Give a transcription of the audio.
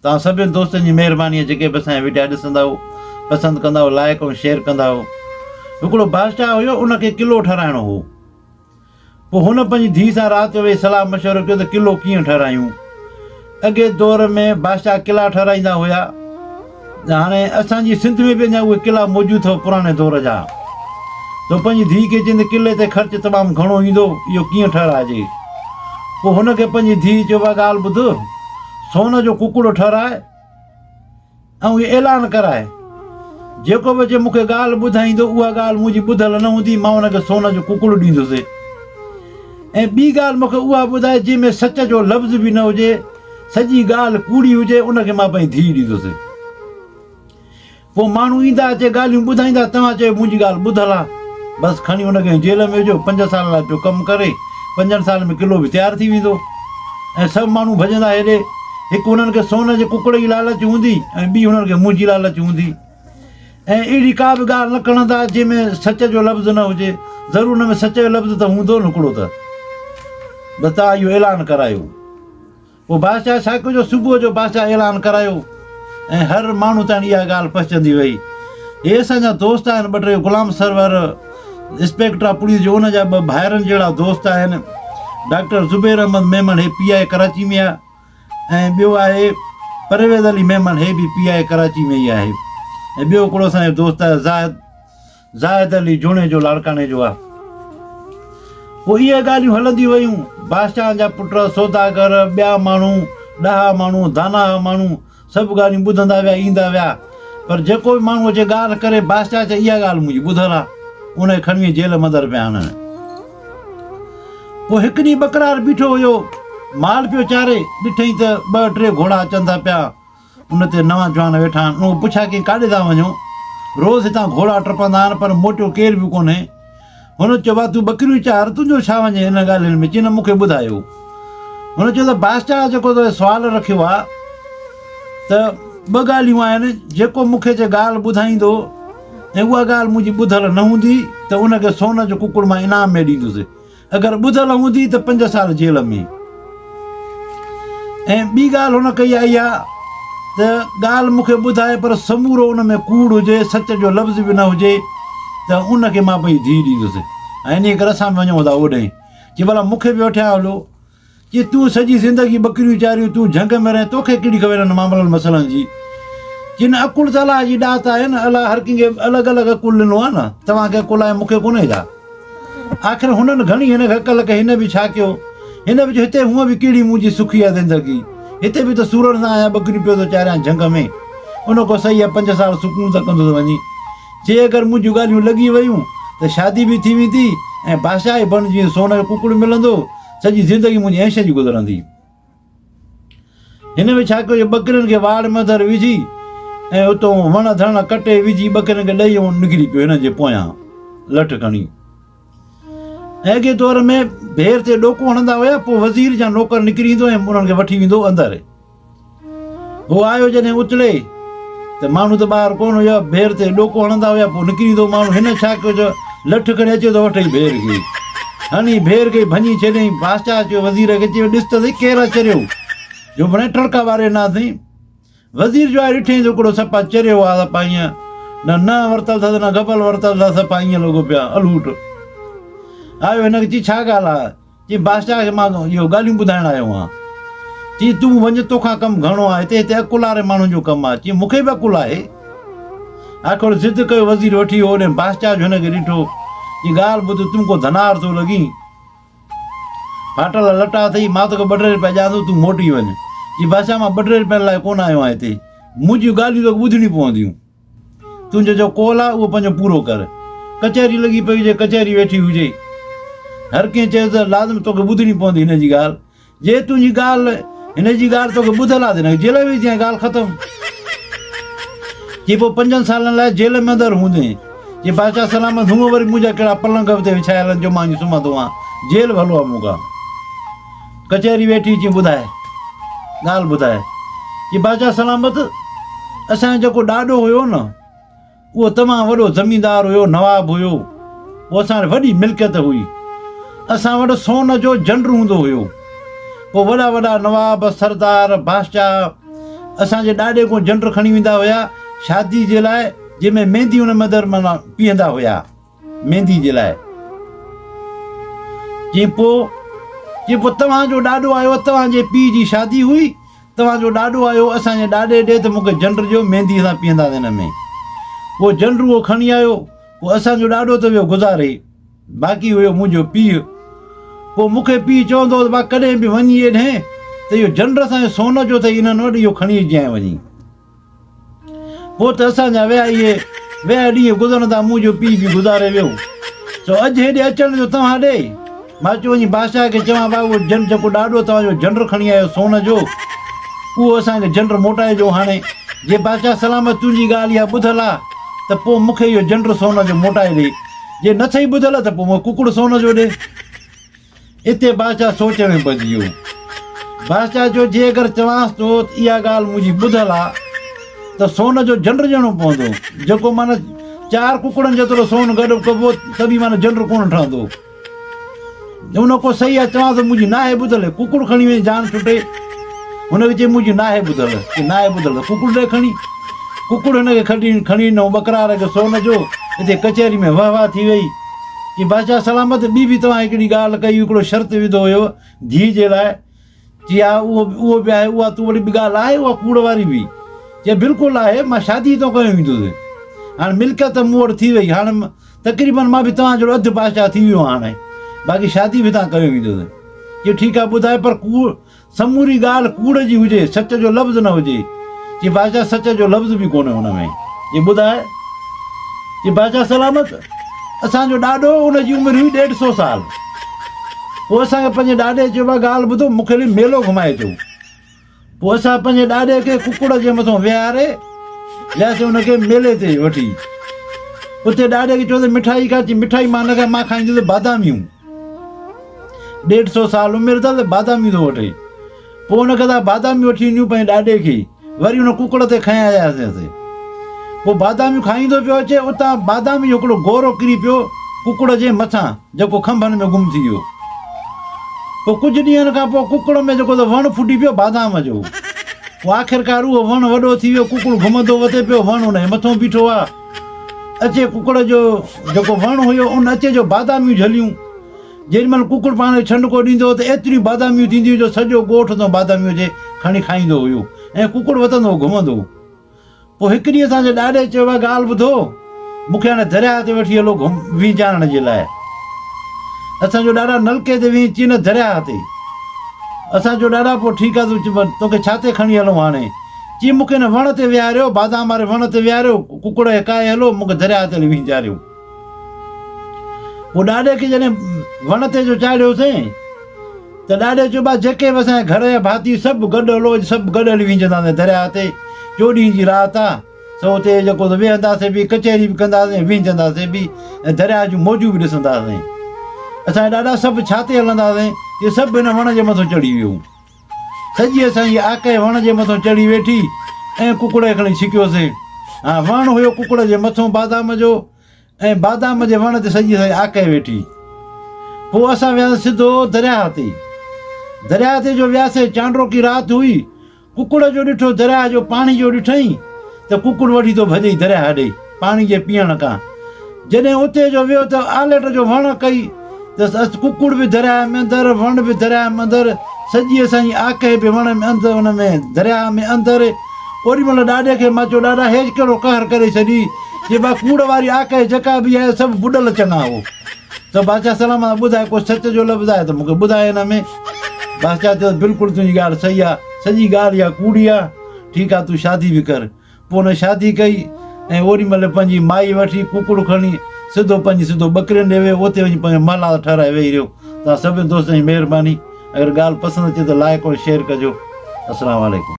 توهان سڀني دوستن جي مهرباني آهي جيڪي به اسان جا وڊيا ڏسندا آهيو پسند ڪندا آهيو لائڪ ۽ شيئر ڪندا آهيو. هڪڙو بادشاهه هيو ان کي قلعو ٺهرائڻو هو. پوء هن پنهنجي ڌيء سان رات جو ويهي صلاح مشورو ڪيو ته قلعو ڪيئن ٺهرايون. اڳي دور ۾ بادشاهه قلعا ٺهرائيندا هيا. هاڻي اسان جي سنڌ ۾ به اڃا اهي قلعا موجود اٿو پراڻي دور جا. تو پنهنجي ڌيء کي چيائين ته قلعي تي خرچ تمام گهڻو ايندو اهو ڪيئن ٺهرائجي. پوء هن کي پنهنجي ڌيء چيو ڀاء ڳالهه ٻڌ سون جو ڪڪڙو ٺهراء ۽ اهو اعلان ڪراء جيڪو به اچي مون کي ڳالهه ٻڌائيندو اها ڳالهه منهنجي ٻڌل نه هوندي مان ان کي سون جو ڪڪڙو ڏيندس ۽ ٻي ڳالهه مون کي اها ٻڌائي جنهن ۾ سچ جو لفظ به نه هجي سڄي ڳالهه ڪوڙي هجي ان کي مان پنهنجي ڌيء ڏيندس. پوء ماڻهو ايندا اچي ڳالهيون ٻڌائيندا، توهان چئو منهنجي ڳالهه ٻڌل آ، بس کڻي ان کي جيل ۾ وجهو، پنج سال لاء پيو ڪم ڪري، پنجن سالن ۾ قلعو به تيار ٿي ويندو ۽ سڀ ماڻهو ڀڄندا هيڏي، هڪ هنن کي سون جي ڪڪڙ جي لالچ هوندي ۽ ٻي هنن کي منهنجي لالچ هوندي ۽ اهڙي ڪا به ڳالهه نه کڻندا جنهن ۾ سچ جو لفظ نه هجي، ضرور ان ۾ سچ جو لفظ ته هوندو نه هڪڙو ته بس توهان اهو اعلان ڪرايو. پوء بادشاهه ڇا ڪيو جو صبح جو بادشاهه اعلان ڪرايو ۽ هر ماڻهو تائين اها ڳالهه پهچندي وئي. هي اسان جا دوست آهن ٻه ٽي Ghulam Sarwar inspector of police جو ان جا ٻه ڀائرن جهڙا دوست آهن ڊاڪٽر زبير احمد ميمڻ هي پي آء ڪراچي ۾ آهي ۽ ٻيو آهي پرويز علي ميمڻ هي به پي آء ڪراچي ۾ ئي آهي ۽ ٻيو هڪڙو اسان جو دوست آهي زاهد زاهد علي جوڻيجو لاڙڪاڻي جو آ. پوء اهي ڳالهيون هلنديون ويون. بادشاهن جا پٽ، سوداگر، ٻيا ماڻهو، ڏاها ماڻهو، داناها ماڻهو سڀ ڳالهيون ٻڌندا ويا، ايندا ويا. پر جيڪو به ماڻهو اچي ڳالهه ڪري، بادشاهه چئي اها ڳالهه منهنجي ٻڌل آ، ان کي کڻي وڃي جيل ۾ اندر پيا آڻن. پوء هڪ ڏينهن ٻڪرار بيٺو هيو، مال پيو چاري، ڏٺئين ته ٻه ٽي گهوڙا اچن ٿا پيا. ان تي نوان جوان ويٺا آهن. انهن کان پڇا ڪيائين، ڪاڏي ٿا وڃو؟ روز هتان گهوڙا ٽپندا آهن، پر موٽيو ڪير به ڪونهي. هن چيو، ڀاء تون ٻڪريون چار، تنهنجو ڇا وڃي انهن ڳالهين ۾؟ چيائين، نه مون کي ٻڌايو. هن چيو ته بادشاهه جيڪو تو سوال رکيو آهي ته ٻه ڳالهيون آهن، جيڪو مون کي چي ڳالهه ٻڌائيندو ۽ اها ڳالهه منهنجي ٻڌل نه هوندي ته ان کي سون جو ڪڪڙ مان انعام ۾ ڏيندس. اگر ٻڌل هوندي ته پنج سال جيل ۾. ۽ ٻي ڳالهه هن ڪئي آهي اها ته ڳالهه مون کي ٻڌائي پر سمورو ان ۾ ڪوڙ هجي، سچ جو لفظ به نه هجي ته ان کي مان پنهنجي ڌيء ڏيندس. ۽ انهيء ڪري اسان به وڃون ٿا اوڏهين. چي ڀلا مون کي به وٺيان هلو. چي تون سڄي زندگي ٻڪريون چاريون، تون جهنگ ۾ رهين، توکي ڪهڙي خبر انهن معاملن مسئلن جي. چي نه عقل ته الله جي ڏات آهي نه، الله هر ڪنهن کي الڳ الڳ عقل ڏنو آهي نه، توهان کي عقل آهي مون کي ڪونهي ڇا؟ آخر هنن گهڻي هن کي عقل ڪئي، هن به ڇا ڪيو؟ هن به چيو هتي هونء به ڪهڙي منهنجي سکي آهي زندگي، هتي به ته سورن سان آهيان ٻڪريون پيو ٿو چاريان جهنگ ۾، ان کان صحيح آهي پنج سال سڪون سان ڪندس وڃي. چي اگر منهنجون ڳالهيون لڳي ويون ته شادي به ٿي ويندي ۽ بادشاهه به بڻجي ويندس، سون جو ڪڪڙ ملندو، سڄي زندگي منهنجي عيش جي گذرندي. هن به ڇا ڪيو جو ٻڪرين کي واڙ ۾ اندر وجهي ۽ اتو وڻ ڌڻ ڪٽي وجهي ٻڪرين کي ڏئي ۽ نڪري پيو هنن جي پويان لٺ کڻي. ۽ اڳئين دور ۾ ڀير تي ڏوڪو هڻندا هيا پوء وزير يا نوڪر نڪري ايندو ۽ انهن کي وٺي ويندو اندر. هو آيو جڏهن اٿلي ته ماڻهو ته ٻاهر ڪونه هيا، ڀير تي ڏوڪو هڻندا هيا، پوء نڪري ايندو ماڻهو. هن ڇا ڪيو جو لٺ کڻي اچي ٿو وٺئي ڀير کي. هڻي ڀير کي ڀڃي ڇڏيائين. بادشاهه چيو وزير کي، چيو ڏس ته سهي ڪير آ چريو جو بڻائي ٽڙڪا واري ڏنا اٿئي. وزير جو آيو ڏٺئين ته هڪڙو صفا چريو آ، صفا ائين نه ننهن ورتل اٿس نه گبل ورتل اٿس، صفا ائين لڳو پيو آ الوٽ. آيو هن کي چي ڇا ڳالهه آ؟ چي بادشاهه کي مان اهو ڳالهيون ٻڌائڻ آيو آهيان. چي تون وڃ توکان ڪم گهڻو آهي هتي هتي عقل واري ماڻهن جو ڪم آهي. چي مون کي به عقل آهي. آخر ضد ڪيو وزير وٺي ويو هوڏانهن بادشاهه جو هن کي ڏٺو. چي ڳالهه ٻڌ تون ڪو ڌنار ٿو لڳين. ڦاٽل لٽا اٿئي مان توکي ٻه ٽي رپيا ڏيان ٿو تون موٽي وڃ. چي بادشاهه مان ٻه ٽي رپين لاء ڪونه آيو آهيان هتي. منهنجيون ڳالهيون توکي ٻڌڻيون پونديون. تنهنجو جو قول آهي اهو پنهنجو پورو ڪر. ڪچهري لڳي پئي هجي، ڪچهري ويٺي هجي. هر ڪنهن چيو ته لازم توکي ٻڌڻي پوندي هن جي ڳالهه. جي تنهنجي ڳالهه هن جي ڳالهه توکي ٻڌل آهي ته هن کي جيل ۾ وجهجانء ڳالهه ختم. چي پوء پنجن سالن لاء جيل ۾ اندر هوندين. چي بادشاهه سلامت هونء وري منهنجا ڪهڙا پلنگ اتي وڇايل آهن جو مان وڃي سمهندو آهيان. جيل ڀلو آهي مون کان. ڪچهري ويٺي چي ٻڌاء ڳالهه ٻڌاء. چي بادشاهه سلامت اسان جو جيڪو ڏاڏو هيو نه اهو تمام وڏو زميندار هيو نواب هيو پوء اسان وٽ وڏي ملڪيت هئي اسان وٽ سون جو جنڊ هوندو هيو پوء وڏا وڏا نواب سردار بادشاهه اسان جي ڏاڏي کان جنڊ کڻي ويندا هيا شادي جي لاء جنهن ۾ ميندي ان ۾ اندر معنيٰ پيهندا هيا ميندي جي لاء. چيائين پوء؟ چيائين پوء توهان جو ڏاڏو آيو توهان جي پيء جي شادي هئي توهان جو ڏاڏو آيو اسان جي ڏاڏي ڏي ته مون کي جنڊ ڏيو ميندي اسان پيهنداسين ان ۾. پوء جنڊ اهو کڻي آيو پوء اسان جو ڏاڏو ته ويو گذاري. باقي هيو منهنجو پيء. پوء مون کي پيء چوندو هو ته با ڪڏهن به وڃي ايڏهين ته اهو جنڊ اسان جي سون جو اٿئي انهن وٽ اهو کڻي اچجانء وڃي. پوء ته اسان جا ويا اهي ويا ڏينهن گذرندا منهنجو پيء به گذاري ويو. سو اڄ هيڏي اچڻ جو توهان ڏي. مان چيو وڃي بادشاهه کي چوان با اهو جنڊ جيڪو ڏاڏو توهان جو جنڊ کڻي آيو سون جو اهو اسان کي جنڊ موٽائي ڏيو هاڻي جي بادشاهه سلامت تنهنجي ڳالهه اها ٻڌل آ ته پوء مون کي اهو جنڊ سون جو موٽائي ڏي. جي نه ٿئي ٻڌل ته پوء مون کي ڪڪڙ سون جو ڏي. اتي بادشاهه سوچ ۾ پئجي ويو. بادشاهه چيو، جي اگر چوانس ٿو ته اها ڳالهه منهنجي ٻڌل آ ته سون جو جنڊ ڏيڻو پوندو، جيڪو معنيٰ چار ڪڪڙن جيترو سون گڏ ڪبو ته به معنيٰ جنڊ ڪونه ٺهندو. ان ڪو صحيح آ چوانس ته منهنجي ناهي ٻڌل، ڪڪڙ کڻي وڃي جان ڇٽي. هن کي چئي منهنجي ناهي ٻڌل، چي ناهي ٻڌل ته ڪڪڙ ڏي کڻي. ڪڪڙ هن کي کڻي کڻي ڏنو ٻڪرار کي سون جو، اتي ڪچهري ۾ وهه واهه ٿي وئي. چي بادشاهه سلامت ٻي به توهان هڪڙي ڳالهه ڪئي هئي هڪڙو شرط وڌو هيو ڌيء جي لاء، چي ها اهو اهو به آهي اها تون وٽ به ڳالهه آهي اها ڪوڙ واري به؟ چي بلڪل آهي مان شادي هتان ڪيو ويندس هاڻ ملڪيت مون وٽ ٿي وئي هاڻ تقريبن مان به توهان جهڙو اڌ بادشاهه ٿي ويو آهيان هاڻي باقي شادي به هتان ڪيو ويندس. چي ٺيڪ آهي ٻڌاء پر ڪوڙ سموري ڳالهه ڪوڙ جي هجي سچ جو لفظ نه هجي. چي بادشاهه سچ جو لفظ به ڪونهي ان ۾. چي ٻڌاء. چي بادشاهه سلامت اسان جو ڏاڏو ان جي عمر هئي ڏيڍ سو سال. پوء اسان کي پنهنجي ڏاڏي چيو ڀا ڳالهه ٻڌو مون کي هلي ميلو گهمائي اچو. پوء اسان پنهنجي ڏاڏي کي ڪڪڙ جي مٿان ويهاري وياسين ان کي ميلي تي وٺي. اتي ڏاڏي کي چيوسين مٺائي کا، چي مٺائي مان نه کائان مان کائيندس باداميون. ڏيڍ سو سال عمر اٿس باداميون ٿو وٺي. پوء ان کي اسان باداميون وٺي ڏنيون پنهنجي ڏاڏي کي. وري ان ڪڪڙ تي کنيا آياسين اسين. پوء باداميون کائيندو پيو اچي اتان بادامي جو هڪڙو گورو ڪري پيو ڪڪڙ جي مٿان جيڪو کنڀن ۾ گم ٿي ويو. پوء ڪجهه ڏينهن کان پوء ڪڪڙ ۾ جيڪو ته وڻ ڦٽي پيو بادام جو. پوء آخرڪار اهو وڻ وڏو ٿي ويو ڪڪڙ گهمندو وتي پيو وڻ ان جي مٿون بيٺو آ. اچي ڪڪڙ جو جيڪو وڻ هيو ان اچي جو باداميون جهليون. جيڏي مهل ڪڪڙ پاڻ کي ڇنڊڪو ڏيندو هو ته ايتريون باداميون ٿينديون جو سڄو ڳوٺ اتان باداميون اچي کڻي کائيندو هيو ۽ ڪڪڙ وتندو هو گهمندو هو. پوء هڪ ڏينهن اسان جي ڏاڏي چيو اها ڳالهه ٻڌو، مون کي هاڻي درياهه تي وٺي هلو گهم وينجهارڻ جي لاء. اسان جو ڏاڏا نلڪي تي ويهي چي نه درياهه تي. اسان چيو ڏاڏا پوء ٺيڪ آ تون توکي ڇا تي کڻي هلون هاڻي؟ چي مون کي هن وڻ تي ويهاريو، بادام واري وڻ تي ويهاريو، ڪڪڙ کي ڪاهي هلو، مون کي درياهه تي هلي وينجهاريو. پوء ڏاڏي کي جڏهن وڻ تي جو چاڙهيوسين ته ڏاڏي چيو با جيڪي به اسان جي گهر جا ڀاتي سڀ گڏ هلو اڄ سڀ گڏ هلي وينجهنداسين درياهه تي چوڏهين جي رات آ سو اتي جيڪو سو ويهنداسين به ڪچهري به ڪنداسين وينجهنداسين به ۽ درياهه جون موجون به ڏسنداسين اسان جا ڏاڏا سڀ ڇا تي هلنداسين اهي سڀ هن وڻ جي مٿو چڙهي ويو سڄي اسان جي آڪهه وڻ جي مٿو چڙهي ويٺي ۽ ڪڪڙ کي کڻي ڇڪيوسين ها وڻ هيو ڪڪڙ جي مٿو بادام جو ۽ بادام جي وڻ تي سڄي سڄي آڪهه ويٺي. پوء اسان وياسين سڌو درياهه تي. درياهه تي جو وياسين چانڊروڪي رات هئي. ڪڪڙ جو ڏٺو درياهه جو پاڻي جو ڏٺئين ته ڪڪڙ وٺي ٿو ڀڄئي درياهه ڏي پاڻي جي پيئڻ کان. جڏهن اتي جو ويو ته آليٽ جو وڻ ڪئي ته ڪڪڙ به درياهه ۾ اندر، وڻ به درياهه ۾ اندر، سڄي اسان جي آڪهه به وڻ ۾ اندر ان ۾ درياهه ۾ اندر. اوڏي مهل ڏاڏي کي مان چيو ڏاڏا هيج ڪهڙو قهر ڪري ڇڏي، چي با ڪوڙ واري آڪهه جيڪا به آهي سڀ ٻڏل چڱا هو. ته بادشاهه سلامت ٻڌاء ڪو سچ جو لفظ آهي ته مون کي ٻڌاء هن ۾. بادشاهه چيو ته بلڪل تنهنجي ڳالهه صحيح آهي، سڄي ڳالهه اها ڪوڙي آهي، ٺيڪ آهي تون شادي به ڪر. پوء هن شادي ڪئي ۽ اوڏي مهل پنهنجي مائي وٺي ڪڪڙ کڻي سڌو پنهنجي سڌو ٻڪرين ڏي ويو اتي وڃي پنهنجو محلات ٺهرائي ويهي رهيو. توهان سڀني دوستن جي مهرباني اگر ڳالهه پسند اچي ته لائيڪ ۽ شيئر ڪجو. السلام عليڪم.